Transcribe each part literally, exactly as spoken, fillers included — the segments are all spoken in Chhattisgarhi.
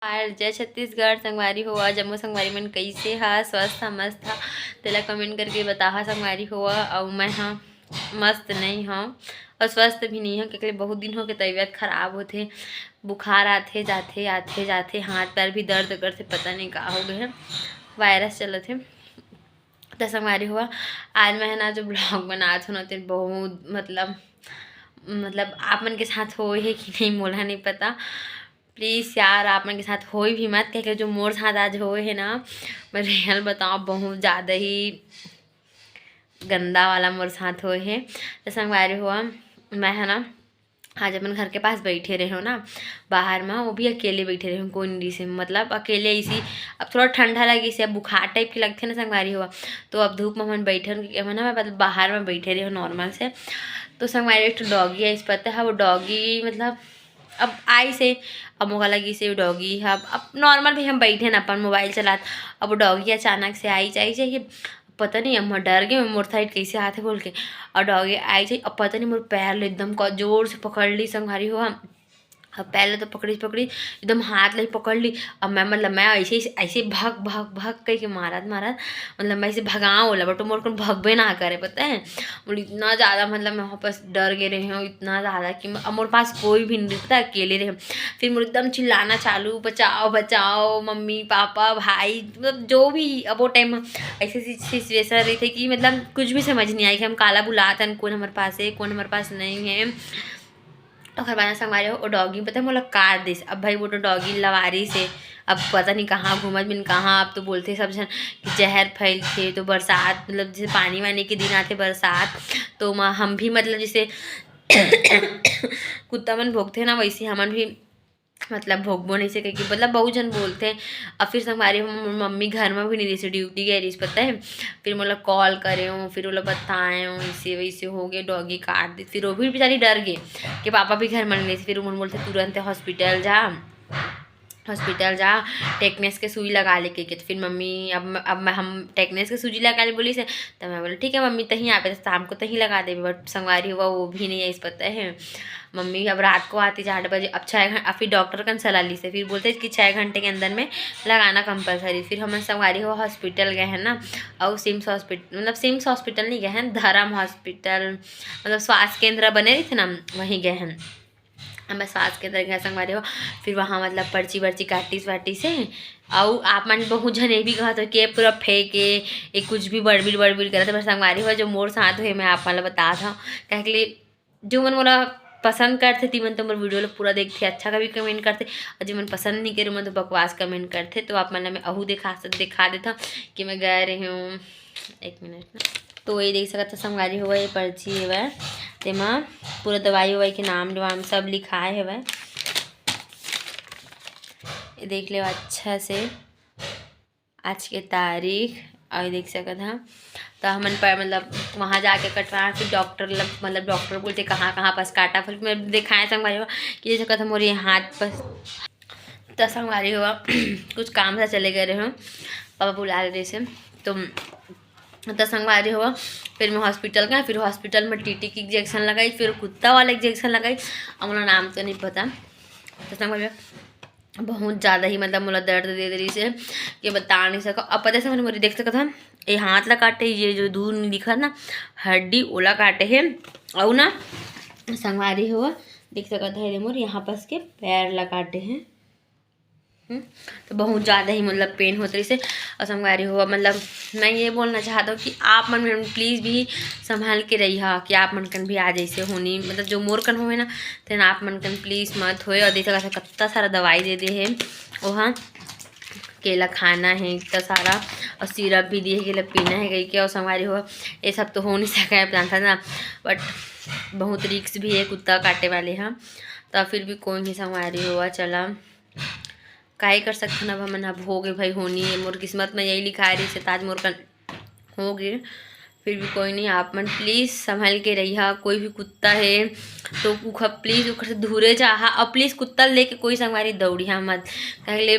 हाल जय छत्तीसगढ़। संगवारी हो, जम्मो संगवारी मन कइसे हा? स्वस्थ हा, मस्त हा? तेला comment करके बताहा संगवारी हो। अउ मैं हा मस्त नहीं हव, अउ स्वस्थ भी नहीं हव, क्योंकि बहुत दिन हो के तबीयत खराब होथे, बुखार आथे जाथे, आथे जाथे, हाथ पैर भी दर्द करथे, पता नहीं का हो गए हे, virus चलत हे। त संगवारी हो, आज मैं ना जो vlog बनात हव ना, तेन बहुत मतलब, मतलब आप मन के साथ होए हे कि नहीं, मोला नहीं पता। Please यार, आप मन के साथ होए भी मत, क्योंकि जो मोर साथ आज होए हे ना, मैं real बताऊँ, बहुत ज़्यादा ही गंदा वाला मोर साथ होए हे। त संगवारी हो, मैं है ना, आज अपन घर के पास बैठे रहे हो ना, बाहर में, वो भी अकेले बैठे रहे हो, कोई नहीं से, मतलब अकेले इसी। अब थोड़ा ठंडा लगे से, अब बुखार type के लगथे ना संगवारी हो, तो अब धूप में हमन बैठे हो, हमन ना, मतलब बाहर में बैठे रहे हो normal से। तो संगवारी, एक ठो doggy है, इस पता है, वो doggy मतलब अब आई से, अब मोका लगी से doggy है, अब, अब normal भी हम बैठे ना अपन mobile चलात, अब वो doggy अचानक से आई जाए, जाए कि पता नहीं, अब मैं डर गई, मोर side कैसे आथे बोल के, और doggy आई जाए, अब पता नहीं मोर पैर ले एकदम क-, जोर से पकड़ ली संगवारी हो। हम अब पहले तो पकड़ी पकड़ी एकदम हाथ ले पकड़ ली, अब मैं मतलब मैं ऐसे ऐसे, ऐसे भग भग भग कह के मारत मारत, मतलब मैं ऐसे भगाऊँ ओला, but वो मोर को भगबे ना करे, पता है। मोर इतना ज़्यादा मतलब मैं वहाँ पास डर गए रहे हूँ, इतना ज़्यादा कि मैं, अब मोर पास कोई भी नहीं, पता है, अकेले रहे। फिर मोर एकदम चिल्लाना चालू, "बचाओ, बचाओ, मम्मी, पापा, भाई", मतलब जो भी। अब वो time ऐसे ऐसी situation रही थी कि मतलब कुछ भी समझ नहीं आई कि हम काला बुलात हन, कौन हमारे पास है, कौन हमारे पास नहीं है। ओकर बाद संगवारी हो, वो doggy पता है मोला काट दिस। अब भाई वो तो doggy लवारिस हे, अब पता नहीं कहाँ घूमत बिन कहाँ। अब तो बोलथे सब झन कि जहर फैलथे, तो बरसात मतलब जैसे पानी वानी के दिन आथे बरसात, तो म-, हम भी मतलब जैसे कुत्ता मन भोंकथे ना, वैसे हमन भी मतलब भोंकबो नहीं से कहिके, मतलब बहुत झन बोलथे। अब फिर संगवारी हो, मोर मम्मी घर में भी नहीं रहिस, duty गए रहिस, पता है। फिर मोला call करे हो, फिर ओला बताए हो, ऐसे वैसे हो गए, doggy काट दे। फिर वो भी बेचारी डर गए कि पापा भी घर में नहीं रहिस। फिर उमन बोलथे, "तुरंत hospital जा, hospital जा, tetanus के सुई लगा ले," कहिके। तो फिर मम्मी, अब, अब मैं, हम tetanus के सुई लगा ले बोलिस हे, तो मैं बोले, "ठीक है मम्मी, तहीं आबे, शाम को तहीं लगा देबे।" But संगवारी हुआ, वो भी नहीं आइस, पता है। मम्मी अब रात को आतिस आठ बजे, अब छः घं-, अब फिर doctor कन सलाह लिस हे, फिर बोलथे कि छः घंटे के अंदर में लगाना compulsory। फिर हमन संगवारी हो hospital गए हैं ना, और SIMS hospital, मतलब SIMS hospital नहीं गए हैं, धर्म hospital, मतलब स्वास्थ्य केंद्र बने रहिथे ना, वहीं गए हैं। अब मैं स्वास्थ्य केंद्र गए संगवारी हो, फिर वहाँ मतलब पर्ची वर्ची काटिस वाटिस हे। और आप मन बहुत झन ये भी कहत हो कि ये पूरा fake हे, ये कुछ भी बड़बिड़ बड़बिड़ करत हे। पर संगवारी हो, जो मोर साथ हुए, मैं आप मन ला बतात हव, काहे के लिए जो मन मोला पसंद करथे, तिमन तो मोर video ला पूरा देखथे, अच्छा का भी comment करथे, और जो मन पसंद नहीं करे, मन तो बकवास comment करथे। तो आप मन ला मैं अहू देखा, देखा देथव कि मैं गए रहे हूँ। एक मिनट ना, तो ये देख सकत हो संगवारी हो, ये पर्ची हेवय, तेमा पूरा दवाई उवाई के नाम वाम सब लिखाए हेवय। ये देख ले अच्छा से। आज के तारीख, अउ देख सकत हा, त हमन पर मतलब वहाँ जाके कटवाए, फिर doctor ल-, मतलब doctor बोलथे कहाँ कहाँ पास काटा, फिर मैं देखाए संगवारी हो कि जैसे कहत मोर ये हाथ पास। त संगवारी हो, कुछ काम से चले गए रहे हो, पापा बुला ले रहे से, तो त संगवारी हो, फिर मैं hospital गए, फिर hospital में TT के injection लगाई, फिर कुत्ता वाला injection लगाई, अब मोला नाम तो नहीं पता। त संगवारी हो, बहुत ज़्यादा ही मतलब मोला दर्द दे दे रहिस हे कि बता नहीं सकव। अब पता है, संगवारी मोर देख सकत हव, ये हाथ ला काटे, ये जो दूर में दिखत ना हड्डी, ओला काटे हे। अउ ना संगवारी हो, देख सकत हव, ये मोर यहाँ पास के पैर ला काटे हे। हम्म, तो बहुत ज़्यादा ही मतलब pain होत रहिस हे। अउ संगवारी हो, मतलब मैं ये बोलना चाहत हव कि आप मन please भी संभाल के रहिहा कि आप मन कन भी आ जैसे होनी, मतलब जो मोर कन होए ना, तेन आप मन कन please मत होए। अउ देख सकत हव, कत्ता सारा दवाई दे दे हे ओहा, के ला खाना हे इतना सारा, अउ syrup भी दिए हे, के ला पीना हे कहिके। अउ संगवारी हो, ये सब तो हो नहीं सके, आप जानता ना, but बहुत risk भी हे कुत्ता काटे वाले हा। तो फिर भी कोई नहीं संगवारी हो, चला, काहे कर सकथन। अब हमन अब हो गए भाई होनी हे, मोर किस्मत में यही लिखाए रहिस हे, त आज मोर कन हो गए। फिर भी कोई नहीं, आप मन please संभल के रहिहा। कोई भी कुत्ता हे तो उखर please उखर से दूरे जाहा, और please कुत्ता लेके कोई संगवारी दौड़िहा मत, काहे ले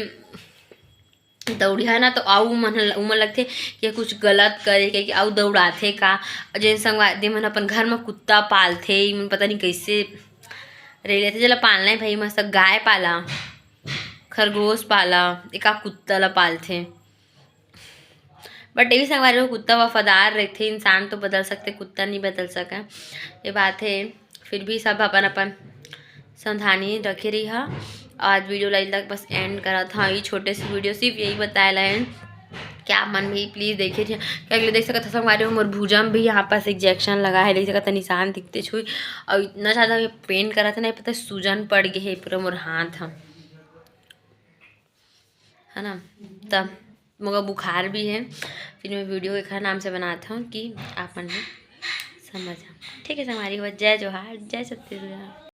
दौड़िहा ना तो आऊ मन ल-, उमन लगथे कि कुछ गलत करे के, कि आऊ दौड़ाथे का। और जेन संगवारी मन अपन घर में कुत्ता पालथे, इमन पता नहीं कैसे रह लेथे। जेला पालना है भाई, मस्त गाय पाला, खरगोश पाला, एका कुत्ता ला पालथे। But ये भी संगवारी हो, कुत्ता वफादार रहिथे, इंसान तो बदल सकथे, कुत्ता नहीं बदल सके, ये बात है। फिर भी सब अपन अपन सावधानी रखे रही हा। आज video ला इधर तक बस end करत हा। ये छोटे से video सिर्फ यही बताए ला है कि आप मन भी please देखे रहिहा। क्या अगले देख सकत हा संगवारी हो, मोर भुजा में भी यहाँ पास injection लगा है, देख सकत हा निशान दिखते छुई, और इतना ज़्यादा ये pain करत है ना, पता है सूजन पड़ गए है पूरा मोर हाथ हा, है ना। तब मोला बुखार भी है, फिर मैं video एक नाम से बनाता हूँ कि आप मन भी समझ जाओ। ठीक है संगवारी हो, जय जोहार, जय छत्तीसगढ़।